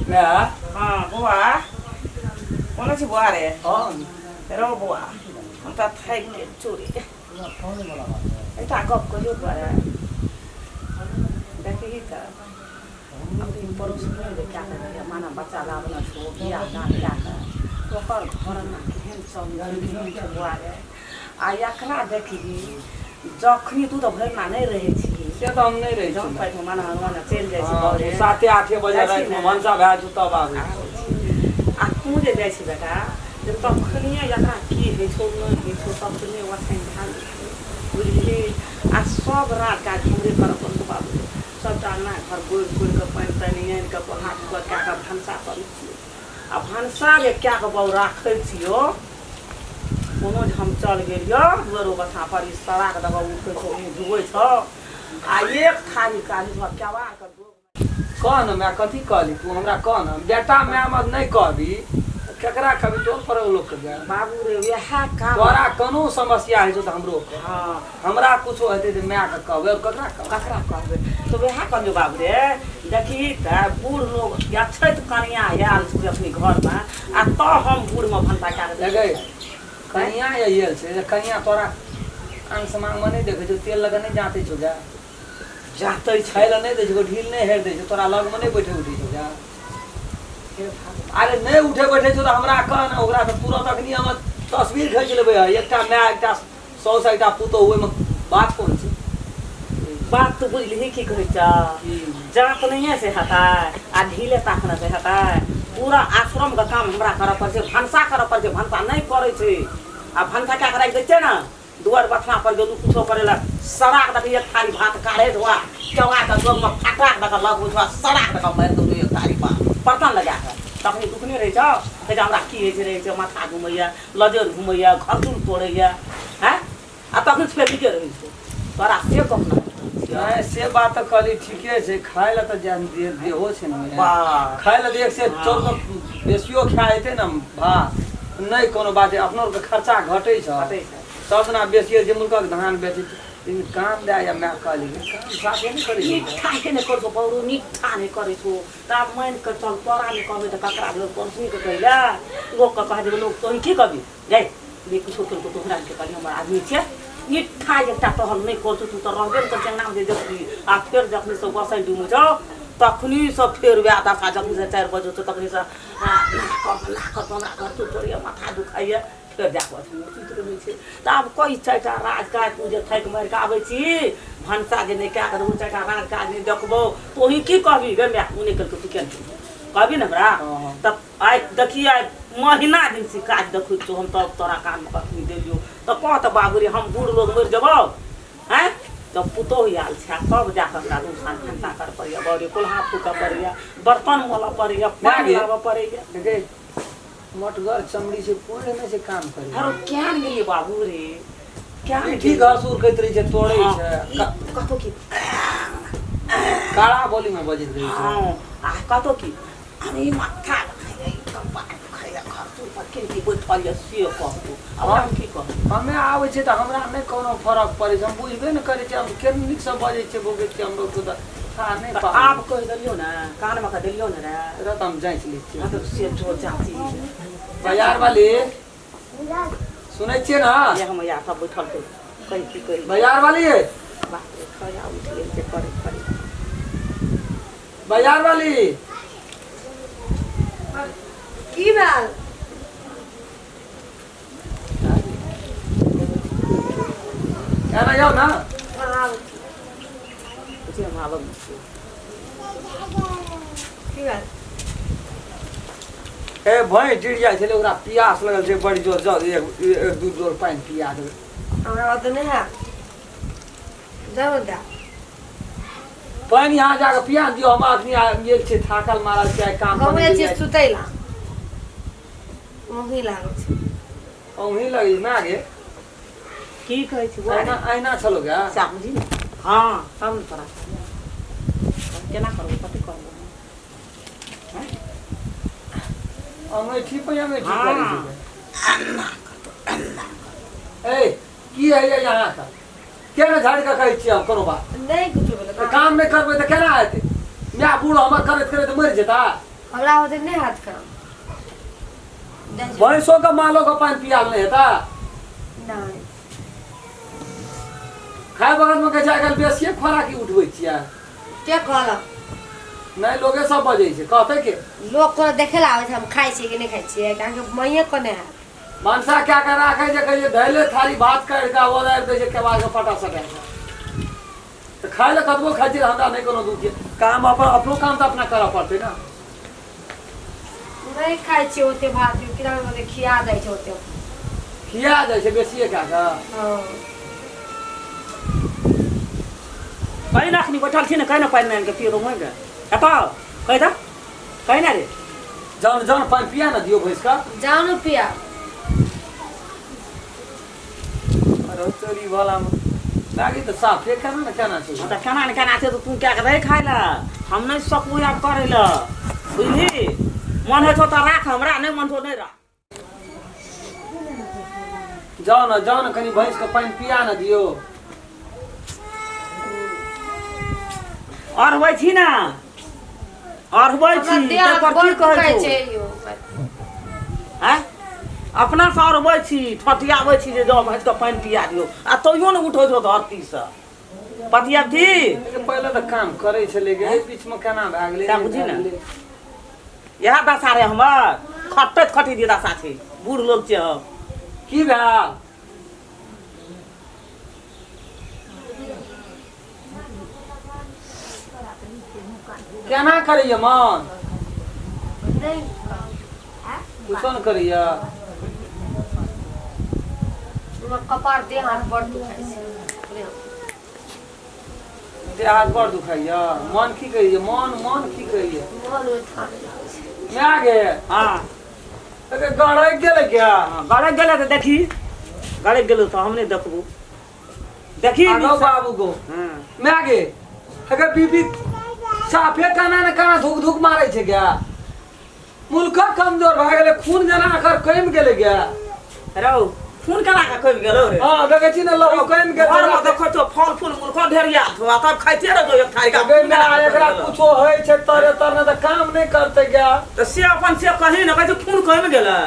माय। हँ बौआ, कोना छी बौआ रे? हँ। रौ बौआ, हम तऽ थाकि गेल चोरी। एकटा गप कहियौ बौआ रे? देखही तऽ अखनी पड़ोसमे जे कए कऽ माने बच्चा लाबने छौ, बियाह दान कए कऽ ओकर घर अंगना केहन चलै छै, केहन छै बौआ रे? आ एकरा देखही, जखनी तू तऽ भरि दिना नहि रहै छी। से तऽ हम नहि रहै छी। जौन पाइमे माने माने चलि जाइ छी घरे। 7-8 बजे जाइ छी रातिमे ने? भनसा भए जेतौ तब आबै छी। आबै छी। आ तू जे जाइ छी बेटा, जे तखनिए एकरा की होइ छौ, नहि होइ छौ, तखनिए ओछाइन भए जाइ छै, बुझलिही? आ सब राज काज हमरे करऽ पड़तौ बाबू। सबटा अंगना घर बोरि कोरि कऽ, पानि तानि आनि कऽ, कोल्हा कूकर कए कऽ भनसा करै छियै। आ भनसा जे कए कऽ बाउ राखै छियौ, कोनो जे हम चल गेलियौ दुआरो बथा पर, ई सड़ाक दबा उठै छौ, मुँह धुबै छौ आ एक थारी काली छौ केबाड़ के डोर। कह ने माय, कथी कहली तू हमरा? कह ने बेटा, माय मत नहि कहबी तऽ केकरा कहबी टोल पर लोकके गै? बाबू रे, वएह काम। तोरा कोनो समस्या होइ छौ तऽ हमरो कह। हमरा कुछो हेतै तऽ मायके कहबै, आओर ककरा कहबै? ककरा कहबै? तऽ वएह कहलियौ बाबू रे, देखही तऽ बूढ़ लोग अछैत कनिया आयल छौ अपनी घरमे आ तऽ हम बूढ़मे भनसा कए कऽ देखै कनिया आयल छै जे कनिया तोरा अंग समांगमे नहि देखै छौ, तेल लगा नहि जाँतै छौ गै? जाँतै छै। खाय लए नहि दै छौ, ढील नहि हेर दै छौ, तोरा लगमे नहि बैठे उठै छौ गै? हे भगवान। अरे नहि उठे बैठे छौ तऽ हमरा कह ने, ओकरा तऽ तुरत अखनी हम तस्वीर खींच लेबै। है एकटा माय, एकटा साउस, एकटा पुतोहु, ओहिमे बात कोन छै? बात तू बुझलिही की कहै छ? की? जाँत नहिए से हेतै आ ढीले ताकने से हेतै? पूरा आश्रमके काम हमरा करऽ पड़ै छै, भनसा करऽ पड़ै छै। भनसा नहि करै छै आ भनसा कए कऽ राखि दै छियै ने, दुआर बथना पर गेलू कुछो करै लए, सड़ा कऽ देखी एक थारी भात काढ़े धोआ चबा कऽ जोगमे फटा कऽ देख लगबै छौ, सड़ा कऽ देख मारि दौ एक थारी भात बर्तन लगा कऽ। तखनी दुखने रहै छौ, कहै छै हमरा की होइ छै, रहै छै, माथा घुमैया, लजर घुमैया, घरदुर तोड़ैया। हैं, आ तखन फेर ठीके रहै छौ तोरा, से गप नहि। नहि, से बात तऽ कहली ठीके छै। खाय लए तऽ जान देहो छै ने। वाह। खाय लए तऽ एक से चौक बेसियो खा हेतै ने भात, नहि कोनो बात छै। अपनो आरके खर्चा घटै छै। घटै छै। सब दिना बेसिए जे मुल्कक धान बेचै छै, लेकिन काम दए या माय कहली काम साफे नहि करै छै। निठ्ठा के नहि करै छौ बौरू, निठ्ठा नहि करै छौ। तऽ आब मानि कऽ चल, तोरा नहि कहबै तऽ ककरा देबै? पड़ोसिनीके कहै लए, लोकके कह देबै, लोक तोही की कहबी गै? नहि किछो केलको तऽ ओकरा के कहली, हमर आदमी छै। निठ्ठा एकटा टहल नहि करै छौ तू, तऽ रहबे ने करै छै अंगनामे जे देखबी। आ फेर जखनी सब गोसाइ डूमै छौ तखनी सब फेर वएह दशा। जखनी से 4 बजे छौ तखनी से ना कर, हमरा घर तू तोड़िए, माथा दुखाइए, फेर जा कऽ सुति रहै छै। तऽ आब कई चारिटा राज काज, तू जे थाकि मारि कऽ आबै छी, भनसा जे नहि कए कऽ देबौ, चारिटा राज काज नहि देखबौ, तोही की कहबी गे माय? ओ नहि केलकै, तू केना केलही? कहबी ने हमरा? हँ। तऽ आइ देखी, आइ महीना दिन से काज देखै छौ हम, तब तोरा कानमे कखनी देलियौ? तऽ कह तऽ बाबू रे, हम बूढ़ लोग मरि जेबौ? आँय, जब पुतोहु आयल छै तब जाकऽ हमरा दू साँझ भनसा करऽ पड़ैए बौरे, कोल्हा फूकऽ पड़ैए, बर्तन मलऽ पड़ैए, पानि गे। लाबऽ पड़ैए। देखै मोटगर चमड़ी छै, कोइ नहि छै काम करे। आरो केहन गेलियै बाबू रे, केहन पीठी गेलियै? घास उड़कैत रहै छै, तोड़ै हँ, छै। ई कतौ की काड़ा बोली मे बजैत रहै छै। हँ, आ कतौ की अरे माथा दुखाइए, कपार दुखाइए, खरतुर पर केनकी बैठल यऽ से कहू। आब हम की कहू? हमे आबै छियै तऽ हमरा नहि कोनो फरक पड़ै छै, हम बुझबे नहि करै छियै, हम केना नीकसँ बजै छियै, भोगै छियै, हमरो तऽ थाह नहि तऽ पाबै। आब कहि देलियौ ने, कानमे कऽ देलियौ ने रे। एकरा तऽ हम जाँचि लै छियै। हँ तऽ से जो चाची। बाजार वाली, सुनै छियै ने? ये हम यार सब बैठल छै, कहि की कहि। बाजार वाली। बाप रे, खया उठि गेल छै करे करे। बाजार वाली। की भेल? एना जाउ ने। बुझियौ हम आबऽ छियै। की भेल? ए भैंस जुड़ि जाइ छलै, ओकरा पियास लगल छै बड़ी जोर। जाउ, एक एक दू डोल पानि पिया देबै। हमरा ओतऽ नहि है, जाउ ने। पानि यहाँ जाकऽ पिया दियौ, हम अखनी गेल छियै, थाकल मारल छियै, आइ काम पर हम नहि जाइ छियै गेलियै। सुतै ला, मम्मी लागै छै। अहीं लगै माय गे। की कहै छी बौआ? अहिना अहिना छलो गे। सएह बुझी ने। हँ, तब ने तोरा केना करबो, कथी करबो? अंगैठी पे अंगैठी करै हँ। छै। ए की होइए अहाँके? केना झाड़ि कऽ कहै छियै हम कोनो बात? नहि कुछो भेलै। तऽ काम नहि करबै तऽ केना हेतै? या बूढ़ हमर करैत करैत मरि जेता। हमरा होते नहि हाथ काम। भैंसो के मालो के पानि पियाल नहि हेता। नहि। खाय बगल में कहै छै आइ काल्हि बेसिए खोराकी उठबै छियै। के कहलक? नहि, लोगे सब बजै छै, कहतै के? लोक कोनो देखे ला आबै छै हम खाइ छियै कि नहि खाइ छियै? अहाँके माइए कोने हैत। मनसा कए कऽ राखै छै, कहै छै धैले थारी भात काटि कऽ ओदारि दै छै केबाड़ के पटा सटा कऽ। तऽ खाय लए कतबो खाइ छियै हमरा नहि कोनो दुख यऽ। काम अपन अपनो काम तऽ अपना करऽ पड़तै ने। नहि खाइ छियै ओते भात, किराना ओते खिया जाइ छै ओते। खिया जाइ छै बेसिए कए कऽ। हँ। कहीं ना अखनी बैठल छी ने, कहीं ना पानि आनि कऽ पियेलहुँ माँगे एतऽ कहि दऽ, कहीं ना रे। जन जन पानि पिया ने दियौ भैंस का। जाउ ने पिया। अरे तोरी वाला में लागी तऽ साफे केना ने केना छै। तऽ केना ने केना छै तऽ तू कए कऽ दही खाय लए, हम नहि सकबो आब करै लए, बुझली? मन होइ छौ तऽ राख हमरा, नहि मन छौ नहि राख। जाउ ने, जाउ ने, कनि भैंस के पानि पिया ने दियौ। अरबै छी ने, अरबै छी, देह ताहि पर बड़ की कहै दुखाइ छौ? छै यौ। आँय, अपनासँ अरबै छी, ठठियाबै छी जे जाउ भैंसके पानि पिया दियौ, आ तैयो ने उठै छौ धरतीसँ। पतियाब की? पहिले तऽ काम करै छलै गे, एहि बीचमे केना भए गेलै? सएह बुझी ने। इएह दशा रे हमर, खटैत खटैत ई दशा छै, बूढ़ लोक छियै हम। की भेल? केना करैया मन? नहि। कुछो ने करैया। हमर कपार देह हाथ बड़ दुखाइ छै। देह हाथ बड़ दुखाइया। मन की कहैया? मन मन की कहैया? मन ओहि थाने लागै छै। माय गे। हँ। अरे गड़ैक गेलै क्या? हँ, गड़ैक गेलै तऽ देखी, गड़ैक गेलै तऽ हम नहि देखबो, देखी। आगो बाबू गो। हँ। माय गे, अगर बीबी साफे केना ने केना धुक धुक मारै छै क्या? मुल्क कमजोर भए गेलै, खून जेना एकर कमि गेलै गे। रौ, खून केना कऽ कमि गेलौ रे? हँ, देखै छी ने, लहू कमि गेल। घरमे देखै छौ फल फूल मुल्क ढेरिया छौ, आ तब खाइते रहतौ एक थारी गे माय, एकरा कुछो होइ छै तरे तर ने तऽ काम नहि करतै गे। तऽ से अपन से कही ने, कहै छै खून कमि गेलै।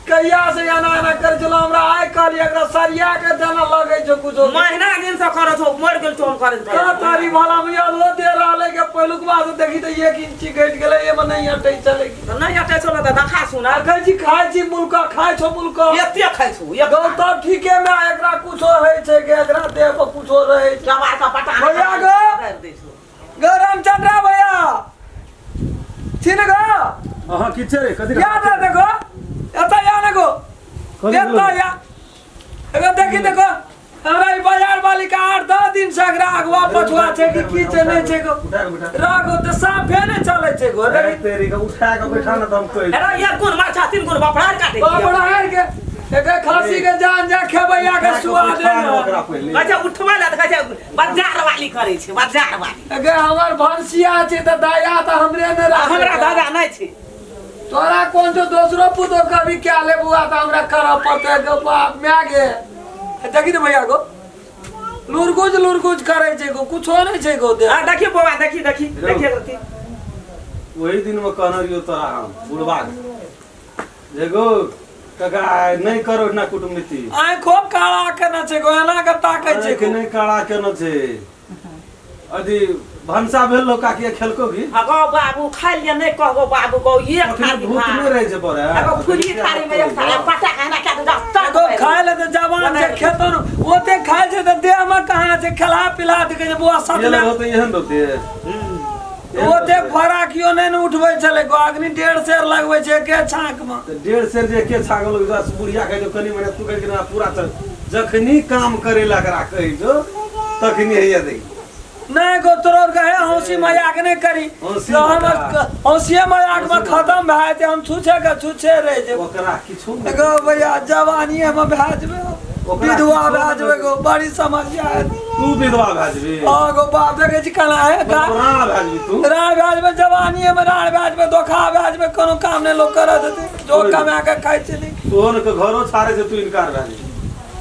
कहिया से एना एना करै छलहुँ, हमरा आइ कहली एकरा सरिया के देना लगै छौ कुछो। महीना दिन से करै छौ, मरि गेल छौ हम करैत का तारी वाला में अल्लो दे रहल है के पहिलुकवा से देखी तऽ 1 इंची घटि गेलै, एमे नहि अटै छलै। तऽ नहि अटै छौ ने तऽ देखा सुना। आ कहै छी खाइ छी मुल्का, खाइ छौ मुल्का। एते खाइ छौ एक गौ तब ठीके में एकरा कुछो होइ छै के एकरा देह पर कुछो रहै छै। जवार का पटा भैया गो। दै छौ। गौ रामचंद्रा भैया छी ने गो? अहाँ की छै रे, कथी? याद है देखो, एतऽ या ने गो। कथी? एतऽ या एगो देखी, देखो हमरा ई बाजार वाली के 8-10 दिन से एकरा अगवा पछुआ छै कि की छै नहि छै गो। उठा के बैठा। रागो तऽ साफे नहि चलै छै गो, देखी। तेरी के उठा के बैठा ने तऽ हम कहै। अरे एक गुण माछा तीन गुण बपड़ा काटे। बाबरा के एके खांसी के जान जा खेबैया के सुआ दे उठा ने ओकरा पहिले। कहै छै उठबै लए तऽ कहै छै बाजार वाली करै छै, बाजार वाली। एके हमर भनसिया छै तऽ दया तऽ हमरे ने आ राखै। हमरा दादा नहि छै। तोरा कोन छौ दोसरो पुतो कभी क्या ले बुआ तऽ हमरा करऽ पड़तै गो। बाप माय गे, देखी ने भैया गो, लुरगुज लुरगुज करै छै गो, कुछो नहि छै गो दे। आ देखी बौआ, देखी देखी देखी रति। ओही दिन में कहने रहियो तोरा हम बुढ़बा के जे गो काका नहि करो ना कुटुम्बीती। आँखो काला केने छै गो, एना के ताकै छै आँखि गो। नहि काला केने छै, अथी भनसा भेल लो काकी खेलको की? हगो बाबू, खाइ लिए नहि कहबो बाबू गो, एक अखनी थारी भूख भात नहि रहै छै बड़े। एगो फुली थारी में एक थारी पटा के एना कए दे। एगो खाय ले तऽ जवान छै, खेतन ओते खाय छै तऽ देह में कहाँ छै? खेला पिला देखे छै बुआ ये सत होते एहन होते। ओते खोराकियो नहि ने उठबै छलै गो, अग्नि 1.5 सेर लगबै छै एके छाँक में। तऽ 1.5 सेर जे एके छागल बुढ़िया कहै छौ कनि मने, तू कहै कि ना पूरा चल। जखनी काम करे ला एकरा कहै छौ तखनी हैया देख। नहि गो, तोरो के हे हौसी मजाक नहि करी। हौसी तऽ हमर मजाक। हौसिये मजाक में खत्म भए जेतै, हम छुछे के छुछे रहि जेबै। ओकरा किछु नहि। गो भैया, जवानी हम भए जेबै, ओकरा विधवा किछो भए जेबै गो, बड़ी समस्या हेतै। तू विधवा भए जेबही? हँ गो बाप, देखै छी केना हे प्राण भए जेबही तू। राण भए जेबै, जवानी में राण भए जेबै, धोखा भए जेबै, कोनो काम नहि लोक करऽ देतै, जो कमा के खाइ छलै। तोहन के घरो छाड़े छै तू इनकार भए जेबही।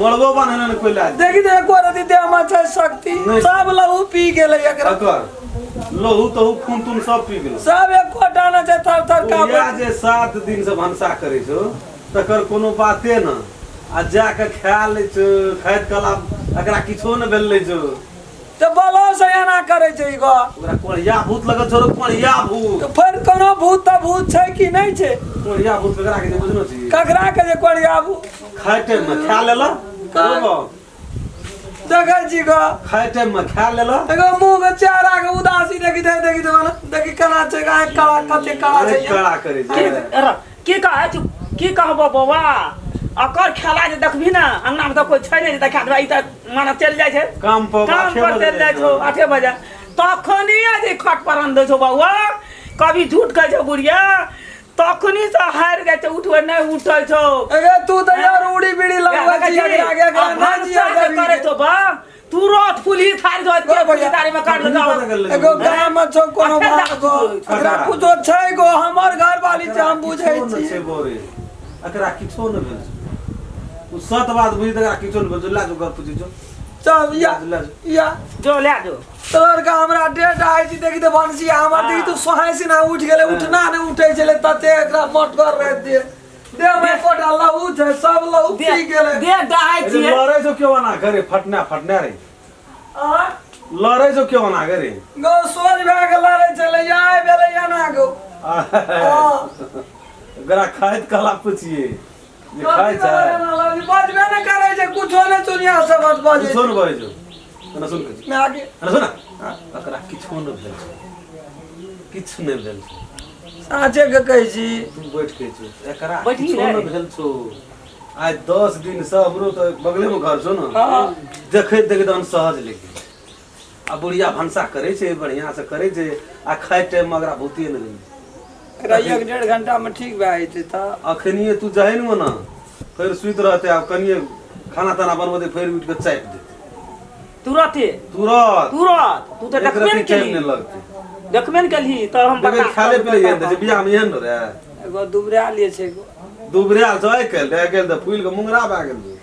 मरबो बान्हने ने कोइ लाज। देखी तऽ एको रति देह में छै शक्ति? नहि। सब लहू पी गेलै एकरा। एकर लहू तहू खून तून सब पी गेलो। सब एकोटा नहि छै, थर थर बुढ़िया काँपै। जे 7 दिन से भनसा करै छौ तकर कोनो बाते न, आ जाके खा लै छौ, खाइत कला एकरा किछो ने भेलै छौ। तऽ बलो से एना करै छै ई गो। ओकरा कोढ़िया भूत लगल छौ रे, कोढ़िया भूत। तऽ फेर कोनो भूत तऽ भूत छै कि नहि छै? कोढ़िया भूत ककरा के बुझलो छी? ककरा के जे कोढ़िया भूत? खाय टाइम में खा लेला। देखै छी गो। खाय टाइम में खा लेला। एगो मुँह के चेहरा के उदासी देखी दे, देखी दे वाला देखी केना छै, आँखि काला कते काला छै। कड़ा करै छै। की कहै छी, की कहबो बौआ, अकर खेला जे देखबही ने अंगना में तऽ कोइ छै नहि जे देखा देबै। ई तऽ माने चलि जाइ छै काम पर, काम पर चलि जाइ छौ 8 बजे, तखनी जे खट पर दै छौ बौआ। कभी झूठ कहै छौ बुढ़िया, तखनी से हारि जाइ छै, उठबै नहि उठै छौ। अरे तू तऽ यार उड़ी बीड़ी लगबै छी एकरा के, एकरा नहि जिया भनसा जे करै छौ बा, तुरत फुलही थारी धो के फुलही थारी में काट तखनी पता दो। गेलै। एगो गाम में छौ कोनो अखन बात तक गो, एकरा कुछो छै गो, हमर घर वाली छै, हम बुझै किछो ने छी। छै बोरे, एकरा किछो ने भेल छै। ओ सत बात बुझी तऽ एकरा किछो ने भेल छै। ला जो घर पूछै छौ। चल या। ला जो। या। जो ले जो। तोहर का हमरा डेट आइ छी, देखी तऽ भनसिया हमर, देखी तू सोहाइ से ना उठि गेलै, उठना नहि उठै छलै तते एकरा मोटगर रहि दे देह में एकोटा लहू छै, सब लहू पी गेलै। दे दहाइ अरे छियै। लड़ै छौ क्यों एना करे? फटना फटना रे। आँय? लड़ै छौ क्यों एना करे? गो सोझ भए के लड़ै छलै, आइ भेलै एना गो। हँ। एकरा खाइत कला पुछिए जे खाइ छै। बजबे नहि करै छै, कुछो नहि दुनिया से बस बजै। किछो ने बजै छौ। एना सुन के मैं आगे एना सुन, एकरा किछो नहि भेल छै, किछु नहि भेल छै। साँचे के कहै छी। तू बैठ के छौ, एकरा बैठही किछो रे। नहि भेल छौ। आइ 10 दिन से हमरो तऽ बगले में घर छौ ने, हँ। देखैत देखैत अनसहज लेकिन आ बुढ़िया भनसा करै छै, बढ़िआँ से करै छै, आ खाय टाइम में एकरा भूतिए नहि भेल। एकरा 1-1.5 घंटा में ठीक भए जेतै तऽ। अखनिए तू जहे ने ने फेर सुति रहतै, आब कनिए खाना ताना बनबतै, फेर उठि कऽ चापि देतै। तुरते? तुरत। तुरत। तू तऽ एक देखबे ने रत्ती टाइम केलही। नहि लगतै। देखबे ने केलही तऽ हम देखै बता। खाले पीले एहन दै छै, बियाह में एहन रे। एगो दुबरायल छै एगो। दुबरायल छौ आइ काल्हि, आइ काल्हि तऽ फूलि कऽ मुंगरा भए गेल छौ।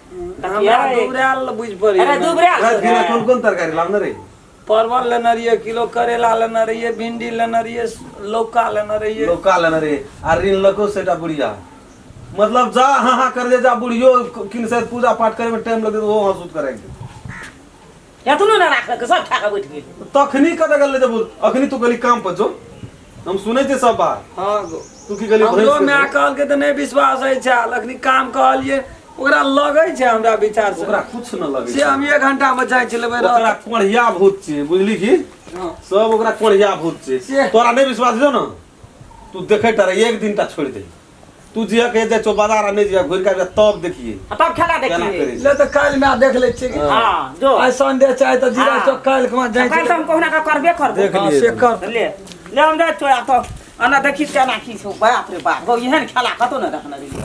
हमरा दुबरायल बुझि पड़ै। अरे दुबरायल राति छौ खिना रे। कोन कोन तरकारी लाबने रही? परवल लेने रहियै किलो, करेला लेने रहियै, भिंडी लेने रहियै, लौका लेने रहियै। लौका लेने रही आ ऋण लको सेटा बुढ़िया, मतलब जा हाँ हाँ कर दे जा, बुढ़ियो किन से पूजा पाठ करे में टाइम लगते, वो हंसूत कराएंगे। एतनो ने राखलक, सब खा कऽ बैठ गेल। तखनी कतऽ गेलै जब अखनी तू गेली काम पर जो, हम सुनै छियै सब बात। हँ गो। तू की गेली हमरो भैंस के माय कहलकै तऽ नहि विश्वास होइ छै, अखनी काम कहलियै ओकरा लगै छै हमरा विचार से। ओकरा कुछ न लगै से हम 1 घंटा में जाइ छी लेबै। ओकरा कोढ़िया भूत छियै, बुझली की? हँ। सब ओकरा कोढ़िया भूत छियै। से- तोरा नहि विश्वास छौ ने, तू देखै टा रह, 1 दिन टा छोड़ि दे। तू जिया के जाइ छौ बाजार आ नहि जिया घुरि के आबि जा, तब देखिए आ तब खेला केना देखिए। करै छै। ले तऽ काल्हि मे देख लै छियै की। हँ जो। आइ संडे छै तऽ जीरा हाँ। चौक काल्हि के जाइ काल्हि तऽ हम छी। कहुना कऽ करबे करबो। देख हँ, लिए से तू। कर। ले ले, हम जाइ छियौ। आ तऽ एना देखी केना की छौ। बाप रे बाप गौ, एहन खेला कतौ नहि देखने रहियै।